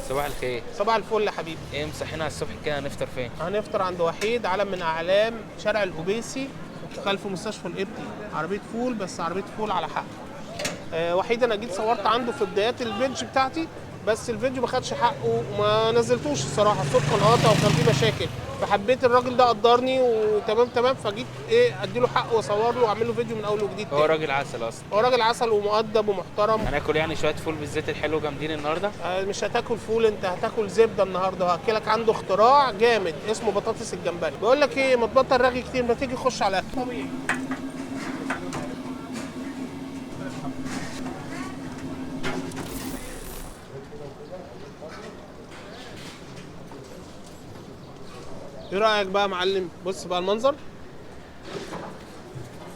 صباح الخير. صباح الفل يا حبيبي. ايه مصحينا على الصبح كده؟ هنفطر فين؟ هنفطر عند وحيد، علم من اعلام شارع الأوبيسي خلف مستشفى القبطي. عربية فول، بس عربية فول على حق. وحيد انا جيت صورت عنده في بدايات ال page بتاعتي، بس الفيديو ما خدش حقه وما نزلتوش الصراحة، الصوت كان قاطع وكان فيه مشاكل، فحبيت الراجل ده قدرني وتمام تمام، فجيت ايه ادي له حقه واصور له واعمل له فيديو من اول وجديد هو تاني. راجل عسل اصلا. هو راجل عسل ومؤدب ومحترم. هناكل يعني شوية فول بالزيت الحلو جامدين النهارده. مش هتاكل فول، انت هتاكل زبدة النهارده. وهاكلك عنده اختراع جامد اسمه بطاطس الجمبري. بقول لك ايه، ما تبطل رغي كتير، ما تيجي خش على الاكل. طبيعي. ايه رايك بقى يا معلم؟ بص بقى المنظر.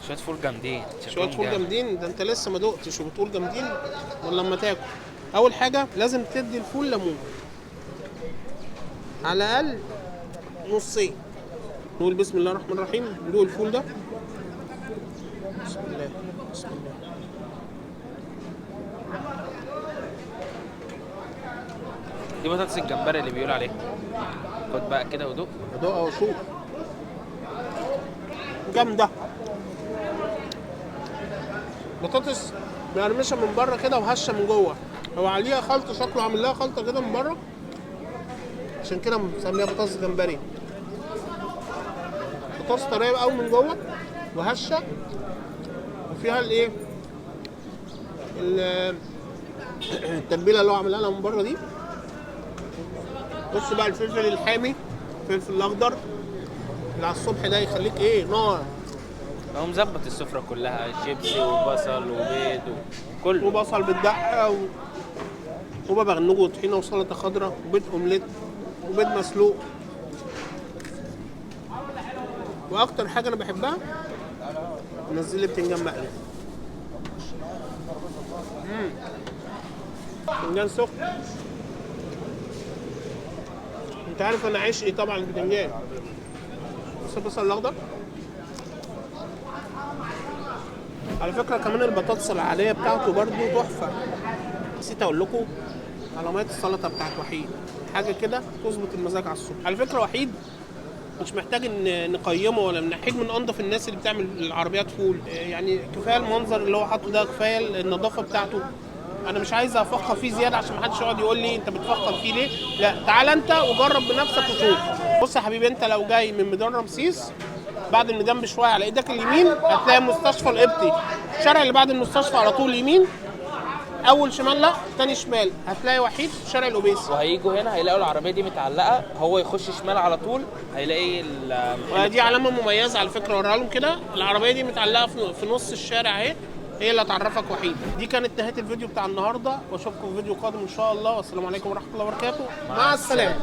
شوية فول جامدين. شوية شكلهم فول جامد. جامدين. ده انت لسه ما دقتش وبتقول جامدين؟ ولا لما تاكل. اول حاجة لازم تدي الفول ليمون، على الاقل نصين. نقول بسم الله الرحمن الرحيم، ندوق الفول ده. بسم الله بسم الله. دي بطاطس الجمبري اللي بيقول عليها. خد بقى كده ودوق. ادوقها وشوف. جامدة. بطاطس مقرمشه من بره كده وهشه من جوه. هو عليها خلطه، شكله عامل لها خلطه كده من بره، عشان كده مسميها بطاطس جمبري. بطاطس طرية قوي من جوه وهشه، وفيها الايه، التتبيله اللي هو عاملها لها من بره دي. بص بقى الفلفل الحامي، الفلفل الاخضر اللي على الصبح ده يخليك ايه، نار. هو مظبط السفرة كلها، شيبسي وبصل وبيض وكله. وبصل بالدقه وبابا غنوج وطحينه وسلطة خضراء وبيض اومليت وبيض مسلوق. واكتر حاجة انا بحبها نزل لي بتنجان مقلي. بتنجان سخن. انت عارف انا عشقي طبعا البتنجان. بص البصل الاخضر. على فكرة كمان البطاطس العادية بتاعته برضو تحفة. نسيت اقول لكم على مية السلطة بتاعت وحيد، حاجة كده تظبط المزاج على الصبح. على فكرة وحيد مش محتاج ان نقيمه ولا محتاج، من انظف الناس اللي بتعمل العربيات فول. يعني كفاية المنظر اللي هو حاطه ده، كفاية النظافة بتاعته. انا مش عايز افخم فيه زيادة عشان ما حدش يقعد يقول لي انت بتفخم فيه ليه. لا، تعال انت وجرب بنفسك وشوف. بص يا حبيبي، انت لو جاي من ميدان رمسيس، بعد الميدان بشوية على ايدك اليمين هتلاقي مستشفى القبطي. الشارع اللي بعد المستشفى على طول يمين، اول شمال، لا تاني شمال، هتلاقي وحيد في شارع الأوبيسي. وهيجوا هنا هيلاقوا العربية دي متعلقه، هو يخش شمال على طول هيلاقي المحل. دي علامة مميزة على فكرة، وريها لهم كده. العربية دي متعلقه في نص الشارع اهي، هي اللي هتعرفك وحيد. دي كانت نهاية الفيديو بتاع النهارده، واشوفكم في فيديو قادم ان شاء الله. والسلام عليكم ورحمة الله وبركاته. مع السلامة.